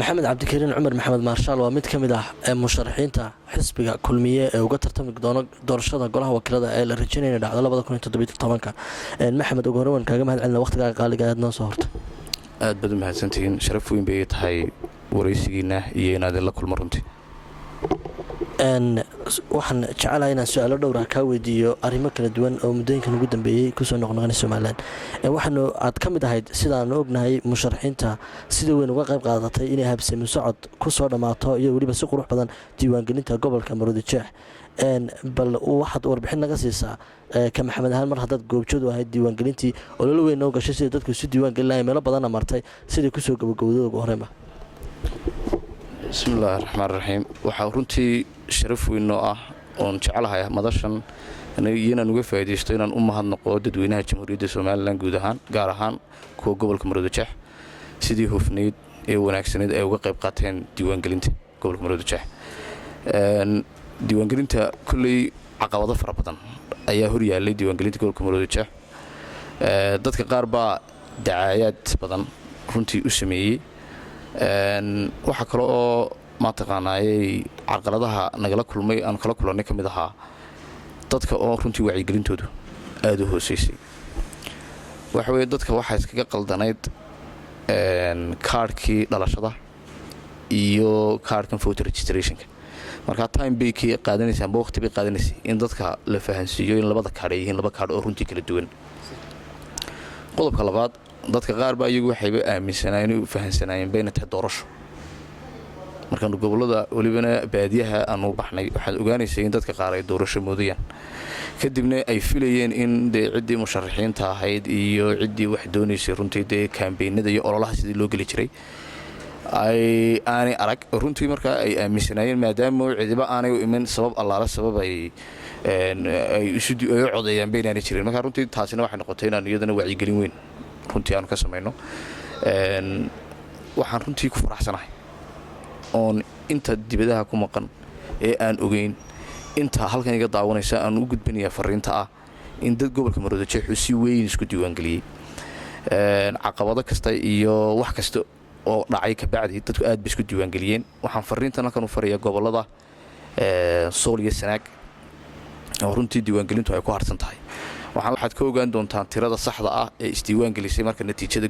Maxamed Cabdikariin Cumar Maxamed Maarshaal waa mid ka mid ah musharaxiinta xisbiga Kulmiye ee uga tartami doono doorashada golaha wakiilada ee la rajeynaya inay dhacdo 2017-ka. Maxamed, ugu horreyn waan kaaga mahad celina waqtigaaga qaaliga aad noo soo hortay. Aad baad u mahadsantihiin. Sharaf weyn bay tahay waraysigiina iyo inaad la kulmo runtii. Waxaan jecelahay inaan su-aalo dhowra kaa weydiiyo arrimo kala duwan oo muddooyinkan ugu dambeeyey kusoo noqnoqonay Somaliland. Waxaanu aad ka mid ahayd, sidaanu ognahay, musharaxiinta sida weyn uga qayb qaadatay inay habsami socod kusoo dhammaato iyo weliba si qurux badan diiwaangelinta gobolka Maroodijeex. Bal waxaad warbixin naga siisaa, ka Maxamed ahaan, mar haddaad goobjoodu ahayd diiwaangelintii, ololo weyn noo gashay sidai dadku isu diiwaangelin lahay, meelo badanna martay, sidai kusoo gabagabowday ugu horreynba? Bismi illaahi raxmaan raxiim. Waxaa runtii sharaf weyn noo ah oon jecelahay madashan iyo inaan uga faa'iidaysto inaan u mahadnaqo dadweynaha Jamhuuriyadda Somaliland guud ahaan, gaar ahaan kuwa gobolka Maroodijeex, sidii hufnayd ee wanaagsanayd ay uga qayb qaateen diiwaangelinta gobolka Maroodijeex. Diiwaangelinta kolley caqabado fara badan ayaa hor yaallay diiwaangelinta gobolka Maroodijeex. Dadka qaar baa dacaayaad badan runtii u sameeyey. Waxaa kale oo mataqaanaayey caqaladaha nagala kulmay, aanu kala kulannay, ka mid ahaa dadka oo runtii wacyigelintoodu aada u hooseysay. Waxa weye, dadka waxaa iskaga qaldanayd kaarhkii dhalashada iyo kaarhkan voter registrationka. Markaa time bay ka qaadanaysa amba waqti bay qaadanaysay in dadka la fahansiiyo in labada kaadh ay yihiin laba kaadh oo runtii kala duwan. Qodobka labaad, dadka qaar baa iyagu waxayba aaminsanaayeen, u fahansanaayeen bayna tahay doorasho. Markaanu gobollada, welibana baadiyaha, aanu baxnay, waxaad ogaanaysay in dadka qaar ay doorasho moodayaan, kadibna ay filayeen in dee ciddii musharaxiinta ahayd iyo ciddii wax doonaysay runtii dee campaignada iyo ololaha sidii loo geli jiray ay aanay arag. Runtii markaa ay aaminsanaayeen, maadaama cidiba aanay u imin, sabab allaale sabab ay ay u codeeyaan baynaanay jirin. Marka runtii taasina waxay noqotay inaan iyadana wacyigelin weyn runtii aanu ka samayno. Waxaan runtii ku faraxsanahay oon inta dibadaha ku maqan ee aan ogeyn, inta halkan iga daawanaysa, aan u gudbinayaa fariinta ah in dad gobolka Maroodijeexu si weyn isku diiwaangeliyey. Caqabado kasta iyo wax kasta oo dhacay kabacdi, dadku aad bay isku diiwaangeliyeen. Waxaan fariintan halkan u farayaa gobollada Sool iyo Sanaag oo runtii diiwaangelintu ay ku harsan tahay. Waxaad ka ogaan doontaan tirada saxda ah ee isdiiwaangelisay marka natiijada.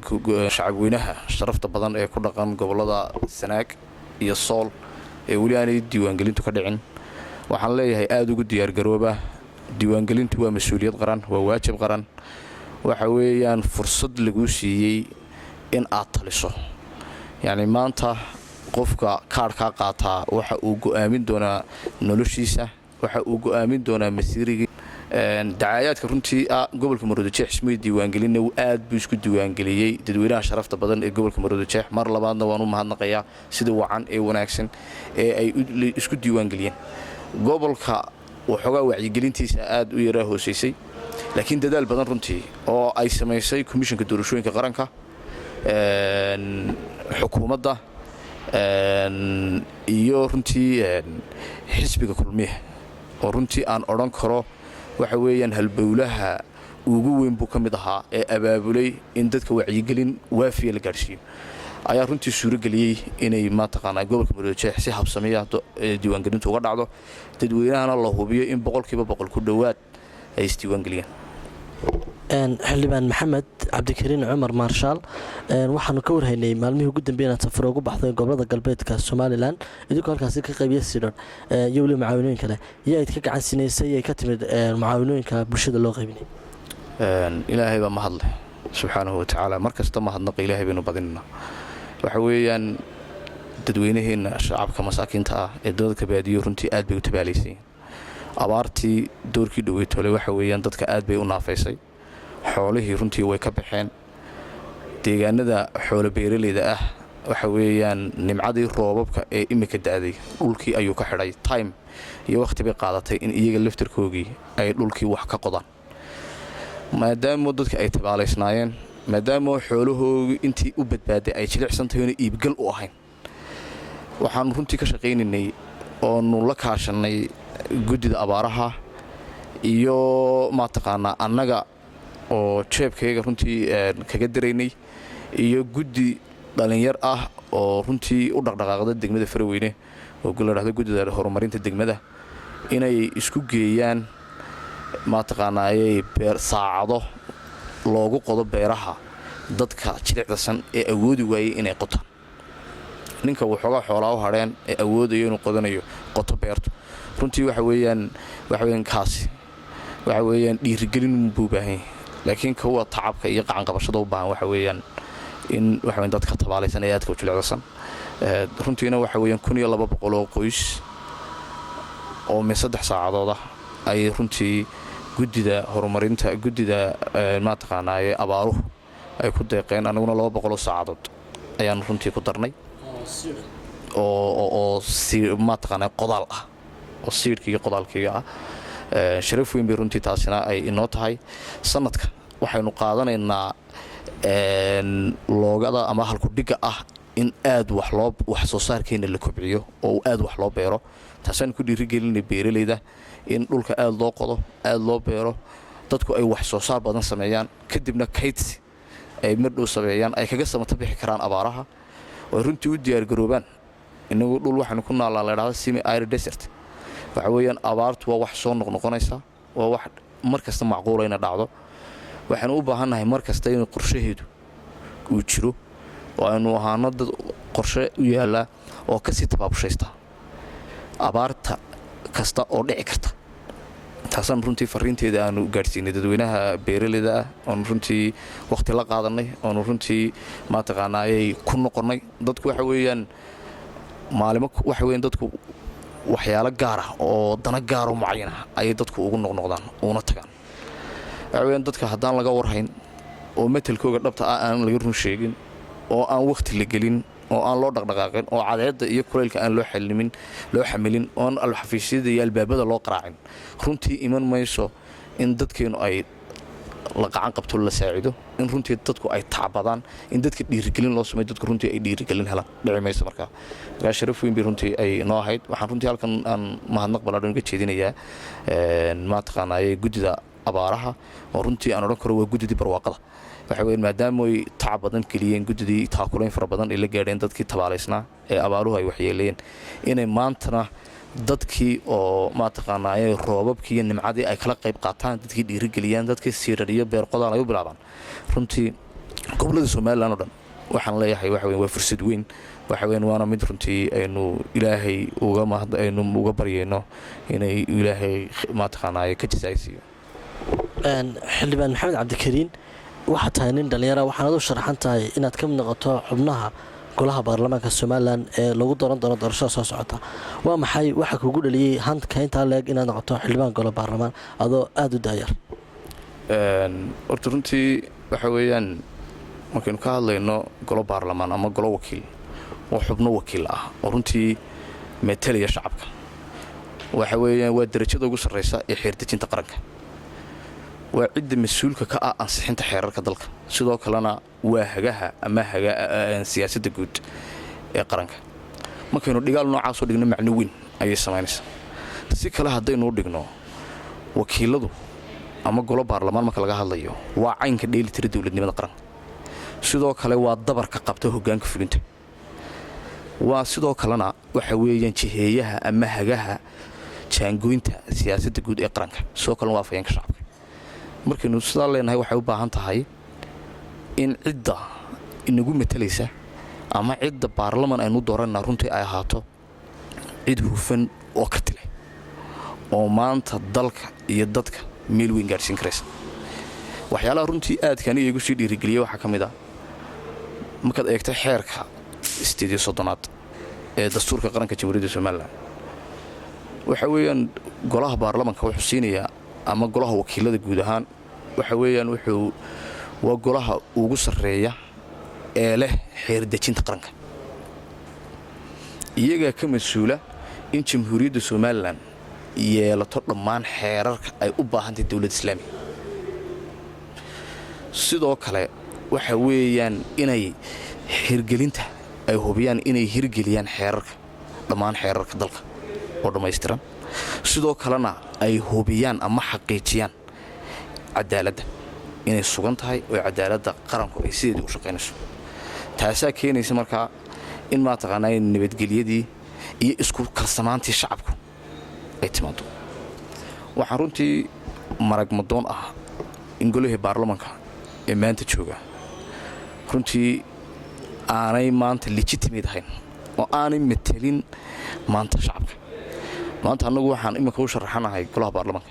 Shacabweynaha sharafta badan ee ku dhaqan gobollada Sanaag iyo Sool ee weli aanay diiwaangelintu ka dhicin, waxaan leeyahay aada ugu diyaargarooba. Diiwaangelintu waa mas-uuliyad qaran, waa waajib qaran. Waxa weeyaan fursad laguu siiyey in aad taliso. Yacni maanta qofka kaadhkaa qaataa waxa uu go'aamin doonaa noloshiisa, waxa uu go'aamin doonaa masiirigii. Dacaayaadka runtii ah gobolka Maroodijeex ismay diiwaangelinna, aad buu isku diiwaangeliyey dadweynaha sharafta badan ee gobolka Maroodijeex. Mar labaadna waan u mahadnaqayaa sida wacan ee wanaagsan ee ay isku diiwaangeliyeen. Gobolka waxoogaa wacyigelintiisa aad u yaraa hoosaysay, laakiin dadaal badan runtii oo ay samaysay Komishanka Doorashooyinka Qaranka, xukuumadda iyo runtii xisbiga Kulmiya, oo runtii aan odhan karo waxa weeyaan halbowlaha ugu weyn buu ka mid ahaa ee abaabulay in dadka wacyigelin waafiya la gaadhsiiyo, ayaa runtii suurageliyey inay mataqaanaa gobolka Maroodijeex si habsamiya diiwaangelintu uga dhacdo, dadweynahana la hubiyo in 100% ku dhowaad ay isdiiwaangeliyeen. Xildhibaan Maxamed Cabdikariin Cumar Maarshaal, waxaanu ka warhaynay maalmihii ugu dambeey inaad safar ugu baxday gobolada galbeedka Somaliland, idinkoo halkaasi ka qaybiya sidhan iyo weliba mucaawinooyin kale. Yaa id ka gacan sinaysay ay ka timid mucaawinooyinka bulshada loo qaybinay? Ilaahay baa mahadleh subxaanahu watacaala. Mar kasta mahadnaqa Ilaahay baynu badinana. Waxa weeyaan dadweynaheenna, shacabka masaakiinta ah ee dadka baadiyo, runtii aad bay u tabaalaysayiin. Abaartii doorkii dhoweytole waxa weeyaan dadka aad bay u naafaysay. Xoolihii runtii way ka baxeen deegaanada xoolo beeraleyda ah. Waxa weeyaan nimcadii roobabka ee imika da'day dhulkii ayuu ka xidhay. Time iyo wakhti bay qaadatay in iyaga laftarkoogii ay dhulkii wax ka qodaan, maadaama dadka ay tabaalaysnaayeen, maadaama xoolahoogii intii u badbaaday ay jilicsan tahay oona iibgal u ahayn. Waxaannu runtii ka shaqaynaynay oonu la kaashannay guddida abaaraha iyo mataqaanaa annaga oo jeebkayga runtii kaga daraynay iyo guddi Dhalinyar ah oo runtii u dhaqdhaqaaqda degmada Faraweyne oo la dhahdo guddida horumarinta degmada, inay isku geeyaan mataqaanaayey saacado loogu qodo beeraha dadka jilicdasan ee awoodi waayey inay qotaan. Ninka waxoogaa xoolaa u hadheen ee awoodayo inuu qodanayo, qoto beerto, runtii waxa weeyaan kaasi waxa weeyaan dhiirigelin buu u baahan yahay. Laakiin kuwa tacabka iyo qacanqabashada u baahan waxa weeyaan in waxa weyan dadka tabaalaysan ee aadka u jilicdasan. Runtiina waxa weeyaan 1200 oo qoys oo min 3 saacadood ah ayay runtii guddida horumarinta, guddida mataqaanaaye abaaruhu ay ku deeqeen. Anaguna 200 saacadood ayaan runtii ku darnay oo mataqaanaa qodaal ah, oo siidhka iyo qodaalkiiga ah. Sharaf weyn bay runtii taasina ay inoo tahay. Sanadka waxaynu qaadanaynaa loogada ama halkudhigga ah in aad wax loo wax soo saarkeena la kobciyo oo aad wax loo beero. Taasaan ku dhiirigelinay beeralayda in dhulka aad loo qodo, aad loo beero, dadku ay wax soo saar badan sameeyaan, kadibna kaydsi ay mardhow sameeyaan ay kaga samata bixi karaan abaaraha oo ay runtii u diyaargaroobaan. Inagu dhul waxaynu ku naallaa la dhahda semi arid desert. Waxa weeyaan abaartu waa wax soo noqnoqonaysa, waa wax mar kasta macquula ina dhacdo. Waxaynu u baahannahay mar kasta in qorshaheedu uu jiro oo aynu ahaano dad qorshe u yaallaa oo kasii tabaabushaysta abaarta kasta oo dhici karta. Taasaan runtii fariinteeda aanu gaadhsiinay dadweynaha beeraleyda ah, oonu runtii wakhti la qaadanay, oonu runtii mataqaanaayay ku noqonnay. Dadku waxa weeyaan maalimo, waxa weeyaan dadku waxyaalo gaar ah oo dana gaaroo mucayan ah ayay dadku ugu noqnoqdaan uuna tagaan. Waxa weyaan dadka haddaan laga warhayn oo matelkooga dhabta ah aan laga run sheegin oo aan wakhti la gelin oo aan loo dhaqdhaqaaqin oo cadeedda iyo kulaylka aan loo xalimin, loo xamilin, oon alxafiisyada iyo albaabada loo qaraacin, runtii iman mayso in dadkeennu ay la qacan qabto, la saacido, in runtii dadku ay tacbadaan, in dadka dhiirigelin loo sameyo, dadku runtii ay dhiirigelin helaan, dhici mayso. Markaa sharaf weyn bay runtii ay noo ahayd. Waxaan runtii halkan aan mahadnaq ballaadhan uga jeedinayaa mataqaanaaye guddida abaaraha, oo runtii aan odhan karo waa guddidii barwaaqada. Waxa weyan maadaama ay tacab badan geliyeen guddidii, taakulayn fara badan ay la gaadheen dadkii tabaalaysnaa ee abaaruhu ay waxyeeleeyeen, inay maantana dadkii oo mataqaanaaye roobabkii iyo nimcadii ay kala qayb qaataan, dadkii dhiirigeliyaan, dadkii siirar iyo beer qodaal ay u bilaabaan. Runtii gobollada Somaliland oo dhan waxaan leeyahay waxa weyan waa fursad weyn. Waxa weyan waana mid runtii aynu Ilaahay uga mahad, aynu uga baryayno inay Ilaahay mataqaanaaye ka jasaaysiiyo. Xildhibaan Maxamed Cabdikariin, waxaad tahay nin dhallinyara, waxaanad u sharaxan tahay inaad ka mid noqoto xubnaha golaha baarlamaanka Somaliland ee lagu dooran doono doorashada soo socota. Waa maxay waxa kugu dhaliyey hanka intaa leeg inaad noqoto xildhibaan golo baarlamaan adoo aada u daayar? Horta runtii waxa weeyaan markaynu ka hadlayno golo baarlamaan ama golo wakiil, oo xubno wakiil ah oo runtii metelaya shacabka, waxa weeyaan waa derajada ugu sarraysa ee xeerdejinta qaranka, waa cidda mas-uulka ka ah ansixinta xeerarka dalka, sidoo kalena waa hagaha ama siyaasadda guud ee qaranka. Markaynu dhigaal noocaasoo dhigno, macno weyn ayay samaynaysaa. Si kale haddaynu u dhigno, wakiiladu ama golo baarlamaan marka laga hadlayo waa caynka dheelitira dowladnimada qaranka, sidoo kale waa dabarka qabta hoggaanka fulinta, waa sidoo kalena waxa weeyaan jiheeyaha ama hagaha jaangoynta siyaasadda guud ee qaranka, sidoo kalena waa afhayeenka shacabka. Markaynu sidaa leenahay, waxay u baahan tahay in cidda inagu matalaysa ama cidda baarlaman aynu dooranna runtii ay ahaato cid hufan oo karti leh oo maanta dalka iyo dadka meel weyn gaadhsiin karaysa. Waxyaalaha runtii aadka aniga igu sii dhiirigeliyey waxaa ka mid ah markaad eegto xeerka 38aad ee dastuurka qaranka Jamhuuriyadda Somaliland, waxa weeyaan golaha baarlamanka wuxuu siinayaa ama golaha wakiilada guud ahaan, waxa weeyaan wuxuu waa golaha ugu sarreeya ee leh xeerdejinta qaranka. Iyagaa ka mas-uula in Jamhuuriyadda Somaliland yeelato dhammaan xeerarka ay u baahantahay dowladda islaamiga. Sidoo kale waxa weeyaan inay hirgelinta ay hubiyaan inay hirgeliyaan xeerarka, dhammaan xeerarka dalka oo dhammaystiran, sidoo kalena ay hubiyaan ama xaqiijiyaan cadaaladda inay sugan tahay oo cadaaladda qaranku ay sideedii u shaqaynayso. Taasaa keenaysa markaa in, ma taqaanaa, nabadgelyadii iyo isku kalsamaantii shacabku ay timaado. Waxaan runtii marag madoon ah in golihii baarlamanka ee maanta jooga runtii aanay maanta legitimate ahayn oo aanay matelin maanta shacabka. Maanta annagu waxaan iminka u sharaxanahay golaha baarlamanka.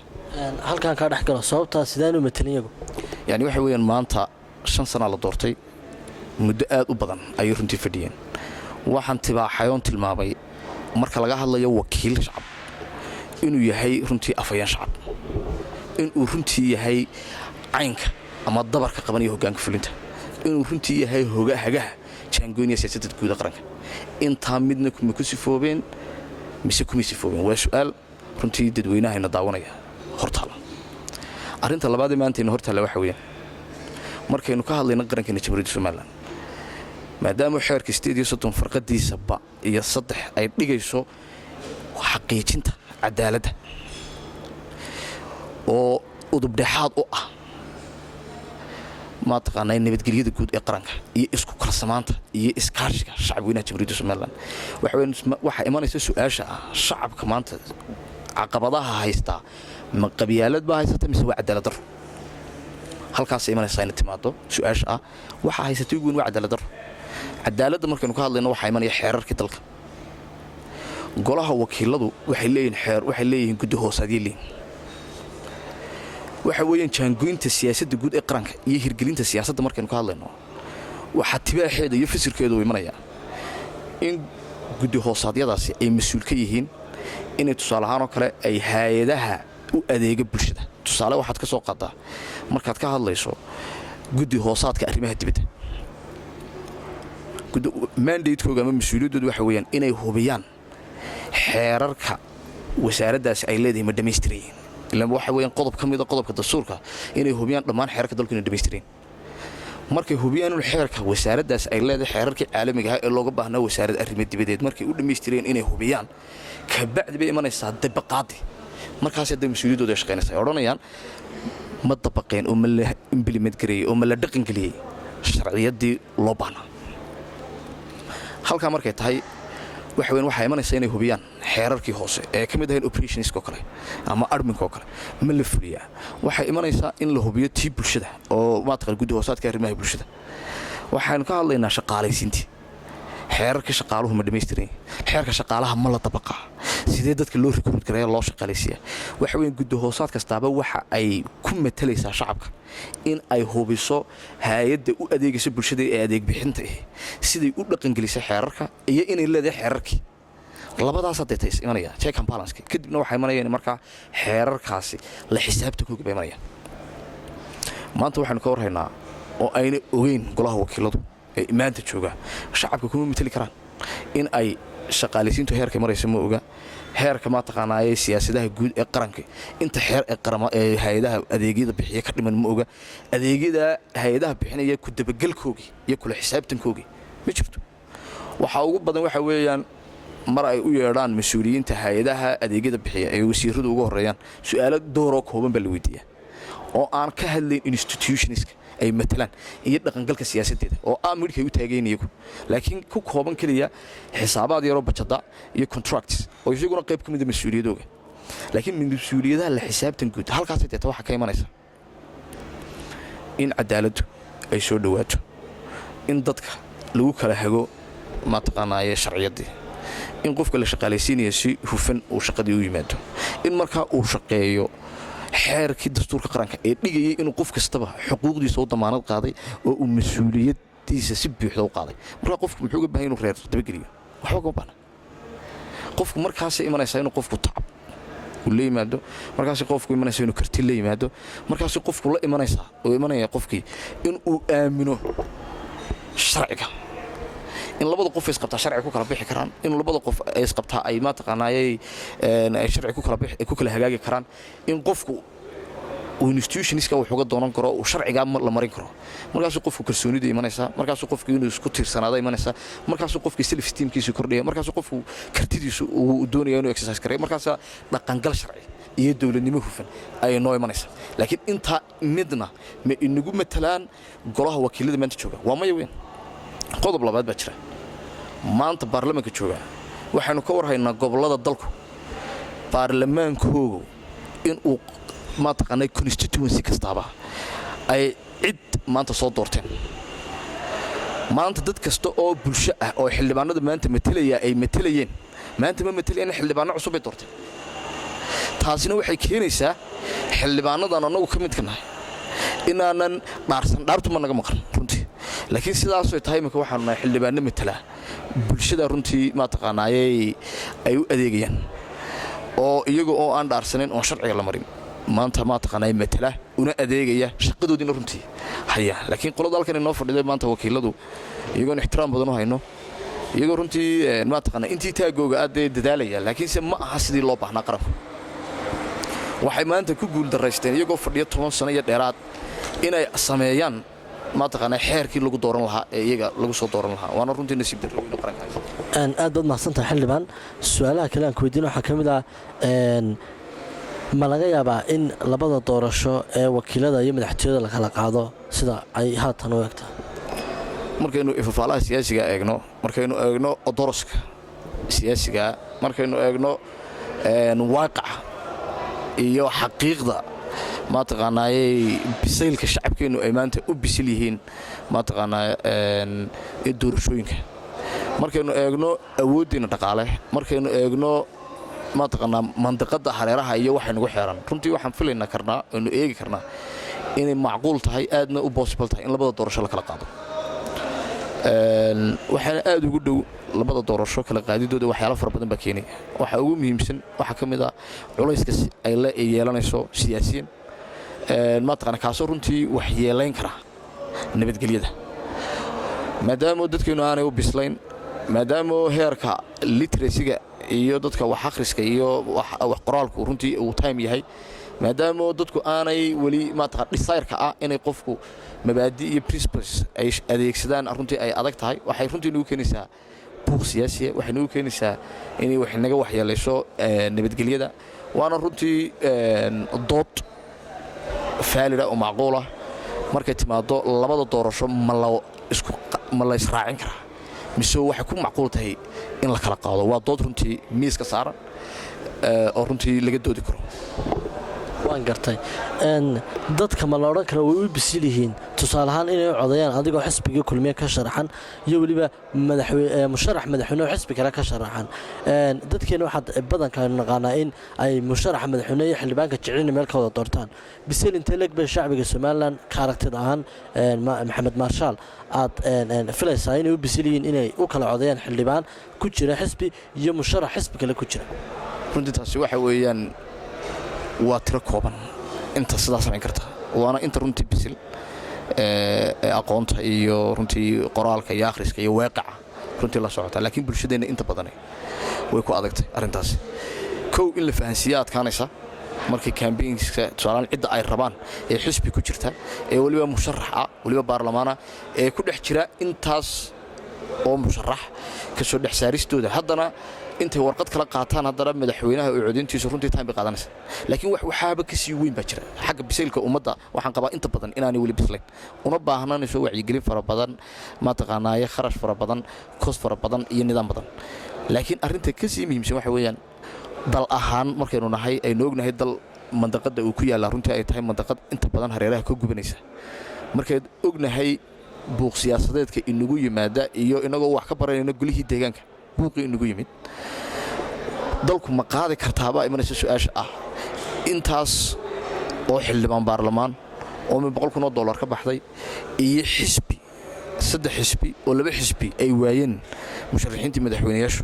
Halkaan kaa dhex galo, sababtaa sidaan u matelin iyagu? Yani waxa weeyaan, maanta 5 sanaa la doortay, muddo aad u badan ayay runtii fadhiyeen. Waxaan tibaaxayoon tilmaamay, marka laga hadlayo wakiil shacab, inuu yahay runtii afhayeen shacab, inuu runtii yahay caynka ama dabarka qabanaya hoggaanka fulinta, inuu runtii yahay hagaha jaangoynaya siyaasadda guuda qaranka. Intaa midna ma ku sifoobeen mise kumay sifoobeen? Waa su'aal runtii dadweynahayna daawanaya hortaala. Arrinta labaadee maantayna hortaalla waxa weeyaan, markaynu ka hadlayno qarankeena Jamhuuriyadda Somaliland, maadaama xeerka 38 farqadiisa ba iyo saddex ay dhigayso xaqiijinta cadaaladda oo udubdhexaad u ah, ma taqaanaa, nabadgelyada guud ee qaranka iyo isku kalsamaanta iyo iskaashiga shacab weynaha Jamhuuriyadda Somaliland, waxaa imanaysa su-aasha ah: shacabka maanta caqabadaha haystaa ma qabyaalad baa haysata mise waa cadaalad darro? Halkaasay imanaysaa ina timaado su-aasha ah waxaa haysatay ugu weyn waa cadaalad darro. Cadaaladda markaynu ka hadlayno, waxaa imanaya xeerarkii dalka. Golaha wakiiladu waxay leeyihin xeer, waxay leeyihiin guddi hoosaadyay leeyihin. Waxa weeyaan jaangoynta siyaasadda guud ee qaranka iyo hirgelinta siyaasadda markaynu ka hadlayno, waxaa tibaaxeeda iyo fasirkeedu u imanaya in guddi hoosaadyadaasi ay mas-uul ka yihiin inay, tusaale ahaan oo kale, ay hay-adaha u adeega bulshada. Tusaale waxaad ka soo qaadaa, markaad ka hadlayso guddi hoosaadka arrimaha dibadda, mandate-kooga ama mas-uuliyaddoodu waxa weeyaan inay hubiyaan xeerarka wasaaraddaasi ay leedahay ma dhammaystiran. Ilaan waxa weeyaan qodob ka mida qodobka dastuurka inay hubiyaan dhammaan xeerarka dalku inay dhammaystiran. Markay hubiyaan in xeerka wasaaraddaas ay leedahay, xeerarkii caalamiga ahaa ee looga baahnaa wasaaradda arrimo dibadeed markay u dhammaystireen inay hubiyaan, kabacdi bay imanaysaa dabaqaadi. Markaas hadda mas-uuliyaddooda ay shaqaynaysa ay odhanayaan ma dabaqeen oo ma la implement gareeyey oo ma la dhaqangeliyey sharciyaddii loo baahnaa. Halkaa markay tahay, waxa weyn waxaa imanaysa inay hubiyaan xeerarkii hoose ee ka mid ahayn operations-ka oo kale ama admin-ka oo kale ma la fuliyaa. Waxay imanaysaa in la hubiyo tii bulshada oo, ma taqaan, guddi hoosaadka arrimaha bulshada. Waxaynu ka hadlaynaa shaqaalaysiintii. Xeerarkii shaqaaluhu ma dhammaystiran? Xeerka shaqaalaha ma la dabaqaa? Sidee dadka loo recruit gareeya, loo shaqaalaysiiya? Waxa weyn guddi hoosaad kastaaba waxa ay ku matalaysaa shacabka in ay hubiso hay-adda u adeegaysa bulshada ee adeeg bixinta ah siday u dhaqangelisay xeerarka iyo inay leedahay xeerarkii. Labadaas hadee tays imanaya check and balance. Kadibna waxaa imanayaan markaa xeerarkaasi la xisaabtankooga bay imanayaan. Maanta waxaynu ka warhaynaa oo ayna ogeyn golaha wakiiladu ee maanta jooga shacabka kuma mateli karaan in ay shaqaalaysiintu heerka maraysa ma oga, heerka, ma taqaanaaye, siyaasadaha guud ee qaranka inta xeer ee ee hay-adaha adeegyada bixiya ka dhiman ma oga, adeegyada hay-adaha bixinaya ku dabagelkoogii iyo kula xisaabtankoogii ma jirto. Waxaa ugu badan waxa weeyaan mar ay u yeedhaan mas-uuliyiinta hay-adaha adeegyada bixiya ee wasiiradu ugu horreeyaan, su-aalo dooroo kooban baa la weydiiyaa oo aan ka hadlayn institutions-ka ay matalaan iyo dhaqangalka siyaasaddeeda oo ah midhkay u taagayn iyagu, laakiin ku kooban keliya xisaabaad yaroo bajada iyo contracts oo iyaguna qayb ka mida mas-uuliyadooga. Laakiin mas-uuliyadaha la xisaabtan guud halkaasay deeta waxaa ka imanaysa in cadaaladdu ay soo dhowaato, in dadka lagu kala hago, ma taqaanaaye, sharciyaddii, in qofka la shaqaalaysiinaya si hufan uu shaqadii u yimaado, in markaa uu shaqeeyo xeerkii dastuurka qaranka ee dhigayay inuu qof kastaba xuquuqdiisa u damaanad qaaday oo uu mas-uuliyadiisa si buuxda u qaaday. Markaa qofku muxuu uga bahan inuu reer dabageliyo? Waxba kama baahna qofku. Markaasay imanaysaa inuu qofku tacab uu la yimaado, markaasay qofku imanaysa inuu karti la yimaado, markaasay qofku la imanaysaa oo imanaya qofkii inuu aamino sharciga, in labada qof isqabtaa sharci ku kala bixi karaan, in labada qof ay isqabtaa ay, ma taqaanaayay, ay sharci ku kala bixi ku kala hagaagi karaan, in qofku uu institutions-ka wax uga doonan karo, uu sharcigaa la marin karo. Markaasuu qofku kalsoonidu imanaysaa, markaasuu qofku inuu isku tiirsanaado imanaysaa, markaasuu qofkii self esteem-kiisu kordhaya, markaasuu qofku kartidiisu uu doonaya inuu exercise gareeyo, markaasaa dhaqangal sharci iyo dowladnimo hufan ayay noo imanaysaa. Laakiin intaa midna ma inagu matalaan golaha wakiilada maanta jooga? Waa maya weyn. Qodob labaad baa jira. Maanta baarlamaanka jooga, waxaynu ka warhaynaa gobollada dalku baarlamaankoogu inuu mataqaanaa constituency kastaaba ay cid maanta soo doorteen. Maanta dad kasta oo bulsho ah oo xildhibaanada maanta matalaya ay matalayeen, maanta ma matalayaan, xildhibaano cusub bay doorteen. Taasina waxay keenaysaa xildhibaanadan annagu ka midka nahay inaanan dhaarsan. Dhaartu ma naga maqan runtii, laakiin sidaasoy tahay imika waxaanu nahay xildhibaano matalaa bulshada runtii mataqaanaayey ay u adeegayaan, oo iyaga oo aan dhaarsanayn, oon sharciga la marin, maanta mataqaanaa matala una adeegaya, shaqadoodiina runtii haya. Laakiin qolada halkan inoo fadhiday maanta wakiiladu, iyagoon ixtiraam badan u hayno, iyagoo runtii mataqaanaa intii taagooga aad dee dadaalaya, laakiinse ma aha sidii loo baahnaa. Qaranku waxay maanta ku guuldaraysteen, iyagoo fadhiya 10 sano iyo dheeraad, inay sameeyaan mataqaanaa xeerkii lagu dooran lahaa ee iyaga lagu soo dooran lahaa. Waana runtii nasiib darro weyn oo qaranka haysta. Aad baad mahadsantahay, xildhibaan. Su-aalaha kale aan ku weydiin waxaa ka mid ah: ma laga yaabaa in labada doorasho ee wakiilada iyo madaxtooyada la kala qaado, sida ay haatan u egta? Markaynu ifafaalaha siyaasiga eegno, markaynu eegno odoroska siyaasiga, markaynu eegno waaqaca iyo xaqiiqda mataqaanaayey bisaylka shacabkeennu ay maanta u bisil yihiin mataqaanaa ee doorashooyinka, markaynu eegno awooddeenna dhaqaale, markaynu eegno mataqaanaa mandiqadda hareeraha iyo waxaynugu xeeran, runtii waxaan filayna karnaa, aynu eegi karnaa inay macquul tahay, aadna u possible tahay in labada doorasho la kala qaado. Waxaana aad ugu dhow labada doorasho kala qaadidooda waxyaalo fara badan baa keenaya. Waxaa ugu muhiimsan waxaa ka mid ah culayska ay la yeelanayso siyaasiyiin mataqana, kaasoo runtii wax yeelayn kara nabadgelyada, maadaama dadkeennu aanay u bislayn, maadaama heerka literacy-ga iyo dadka wax akhriska iyo wax qoraalku runtii uu time yahay, maadaama dadku aanay weli mataqan desire-ka ah inay qofku mabaadi iyo principles ay adeegsadaan runtii ay adag tahay. Waxay runtii nagu keenaysaa buuq siyaasiya, waxay nagu keenaysaa inay wax naga waxyeelayso nabadgelyada. Waana runtii dood valid ah oo macquulah markay timaado labada doorasho ma la israacin karaa mise waxay ku macquul tahay in la kala qaado. Waa dood runtii miiska saaran oo runtii laga doodi karo. Waan gartay. Dadka ma la odhan kara way u bisil yihiin, tusaale ahaan, inay u codeeyaan adigoo xisbigii Kulmiye ka sharaxan iyo weliba musharax madaxweyne oo xisbi kale ka sharaxan? Dadkeena waxaad badanka aynu naqaanaa in ay musharaxa madaxweyne iyo xildhibaanka jecelina meel ka wada doortaan. Bisil intee leeg bay shacbiga Somaliland ka aragtid ahaan, Maxamed Maarshaal, aad filaysaa inay u bisil yihiin inay u kala codeeyaan xildhibaan ku jira xisbi iyo musharax xisbi kale ku jira? Runtii taasi waxa weeyaan waa tiro kooban inta sidaa samayn karta, waana inta runtii bisil ee aqoonta iyo runtii qoraalka iyo akhriska iyo waaqaca runtii la socota. Laakiin bulshadeenna inta badani way ku adagtay arrintaasi. Kow, in la fahansiiya adkaanaysa markay campaigns-ka, tusaalaan, cidda ay rabaan ee xisbi ku jirta, ee weliba musharax ah, weliba baarlamaana, ee ku dhex jira intaas oo musharax, ka soo dhex saaristooda, haddana intay warqad kala qaataan, haddana madaxweynaha oo codayntiisu runtii time bay qaadanaysa. Laakiin wax waxaaba ka sii weyn baa jira xagga bisaylka ummadda. Waxaan qabaa inta badan inaanay weli bislayn, una baahnanayso wacyigelin fara badan, mataqaanaaye kharash fara badan, cost fara badan iyo nidaam badan. Laakiin arrinta ka sii muhiimsan waxa weeyaan, dal ahaan markaynu nahay, aynu ognahay dal mandaqadda uu ku yaalla runtii ay tahay mandaqad inta badan hareeraha ka gubanaysa, markayd ognahay buuq siyaasadeedka inagu yimaada iyo inagoo wax ka baranayna golihii deegaanka buuqii inagu yimid, dalku ma qaadi kartaabaa imanaysa su-aasha ah intaas oo xildhibaan baarlamaan oo min 100,000 oo dollar ka baxday iyo xisbi, saddex xisbi oo laba xisbi ay waayeen musharaxiintii madaxweynayaashu,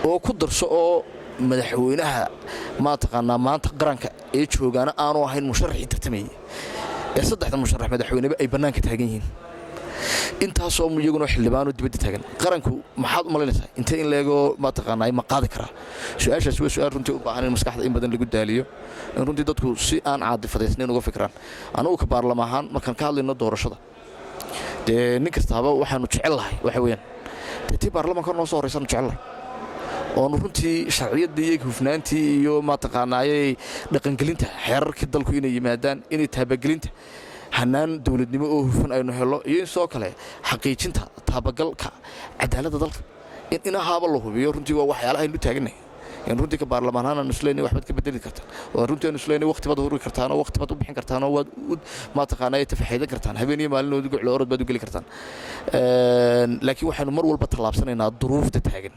oo ku darso oo madaxweynaha mataqaanaa maanta qaranka ee joogaana aanu ahayn musharaxii tartamayay, ee saddexda musharax madaxweyneba ay bannaanka taagan yihiin, intaasoo iyaguna xildhibaanoo dibadda taagan, qaranku maxaad u malaynaysaa intee in leegoo mataqaanaa ma qaadi karaa? Su-aashaasi waa su-aal runtii u baahan in maskaxda in badan lagu daaliyo, in runtii dadku si aan caadifadaysnayn uga fikiraan. Anugu ka baarlama ahaan, markaan ka hadlayno doorashada, dee nin kastaaba waxaanu jecel lahay waxa weeyaan dee tii baarlamaanka noo soo horraysaanu jecel lahay, oonu runtii sharciyaddii iyo hufnaantii iyo mataqaanaayey dhaqangelinta xeerarkii dalku inay yimaadaan, inay taabagelinta Hanaan dowladnimo oo hufan aynu helo iyo in sidoo kale xaqiijinta taabagalka cadaaladda dalka in inahaaba la hubiyo, runtii waa waxyaalaha aynu taagannahay in runtii ka baarlamaan ahaan aanu isleynay waxbaad ka bedeli kartaan, oo runtii aanu isleynay waqti baad huri kartaan oo waqti baad u bixin kartaan oo waad mataqaanaa tafaxaydan kartaan, habeen iyo maalinood goclo orod baad u geli kartaan. Laakiin waxaynu mar walba tallaabsanaynaa duruufta taagan.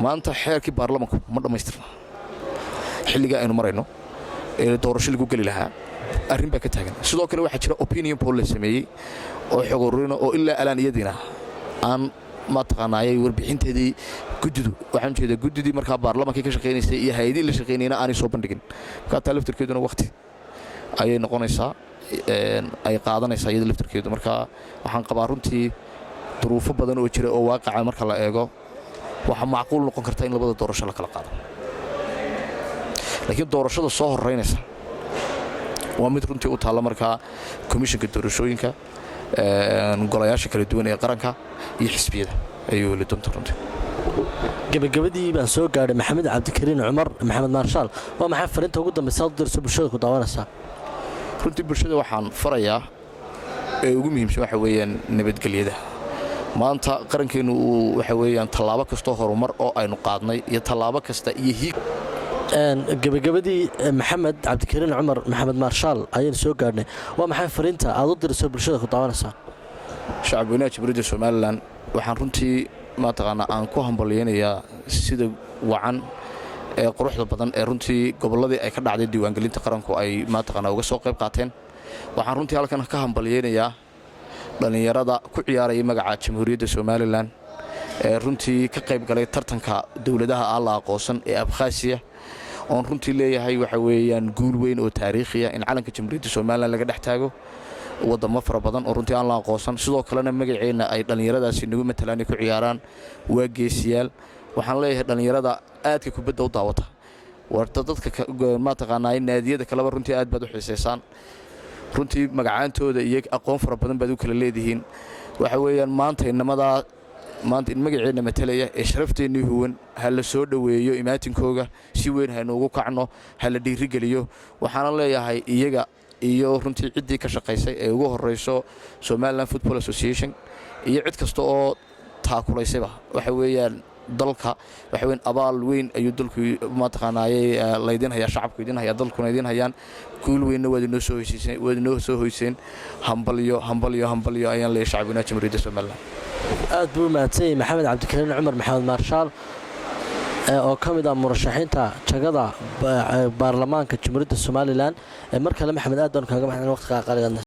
Maanta xeerkii baarlamanku ma dhammaystirna. Xilligaa aynu marayno ee doorasho lagu geli lahaa arrin baa ka taagan. Sidoo kale waxaa jira opinion poll la sameeyey oo xog ururina oo ilaa alaan iyadiina aan mataqaanaayay warbixinteedii guddidu, waxaan ujeedaa guddidii markaa baarlamankii ka shaqaynaysay iyo hay-adihii la shaqaynayna aanay soo bandhigin. Markaa taa laftarkeeduna waqti ayay noqonaysaa, ay qaadanaysaa iyada laftarkeedu. Markaa waxaan qabaa runtii duruufo badan oo jira oo waaqaca marka la eego, waxaa macquul noqon karta in labada doorasho la kala qaado, laakiin doorashada soo horeynaysa waa mid runtii u taalla markaa komishanka doorashooyinka, golayaasha kala duwan ee qaranka iyo xisbiyada ayuu weli doonta runtii. Gabagabadii baan soo gaadhay. Maxamed Cabdikariin Cumar, Maxamed Maarshaal, waa maxay fariinta ugu dambaysa aad u dirso bulshada ku daawanaysaa? Runtii bulshada waxaan farayaa ee ugu muhiimsan waxa weeyaan nabadgelyada. Maanta qarankeennu uu waxa weeyaan tallaabo kastoo horumar oo aynu qaadnay iyo tallaabo kasta iyo hiig. Gabagabadii, Maxamed Cabdikariin Cumar, Maxamed Maarshaal, ayaynu soo gaadhnay. Waa maxay fariinta aad u dirayso bulshada ku daawanaysaa? Shacab weynaha Jamhuuriyadda Somaliland waxaan runtii mataqaanaa aan ku hambalyaynayaa sida wacan ee quruxda badan ee runtii gobolladii ay ka dhacday diiwaangelinta qaranku ay mataqaanaa uga soo qayb qaateen. Waxaan runtii halkan ka hambalyaynayaa dhallinyarada ku ciyaaraya magaca Jamhuuriyadda Somaliland ee runtii ka qayb galay tartanka dowladaha aan la aqoonsan ee Abkhasiya, oon runtii leeyahay waxa weeyaan guul weyn oo taariikhiya in calanka Jamhuuriyadda Somaliland laga dhex taago wadamo fara badan oo runtii aan la aqoonsan, sidoo kalena magaceenna ay dhallinyaradaasi nagu matalaan ay ku ciyaaraan. Waa geesiyaal. Waxaan leeyahay dhallinyarada aadka kubadda u daawata, warta dadka mataqaanaa naadiyada kaleba runtii aad baad u xiisaysaan, runtii magacaantooda iyo aqoon fara badan baad u kala leedihiin. Waxa weeyaan maanta inamadaa maanta in magaceenna matalaya ee sharafteenii huwan, ha la soo dhoweeyo imaatinkooga, si weyn haynuugu kacno, ha la dhiirigeliyo. Waxaana leeyahay iyaga iyo runtii ciddii ka shaqaysay ee ugu horrayso Somaliland Football Association iyo cid kasta oo taakulaysayba, waxa weeyaan dalka waxa weyn abaal weyn ayuu dalku mataqaanaayey laydin hayaa, shacabku idin hayaa, dalkuna idin hayaan. Guul weynna waad inoo soo hoyseen, waad inoo soo hoyseen. Hambalyo, hambalyo, hambalyo ayaan leeyahay shacabweynaha Jamhuuriyadda Somaliland. Aad buu mahadsan yahay Maxamed Cabdikariin Cumar, Maxamed Maarshaal, oo ka mid ah murashaxiinta jagada baarlamaanka Jamhuuriyadda Somaliland. Mar kale, Maxamed, aad baanu kaaga mahadin waqtigaa qaaligaadna.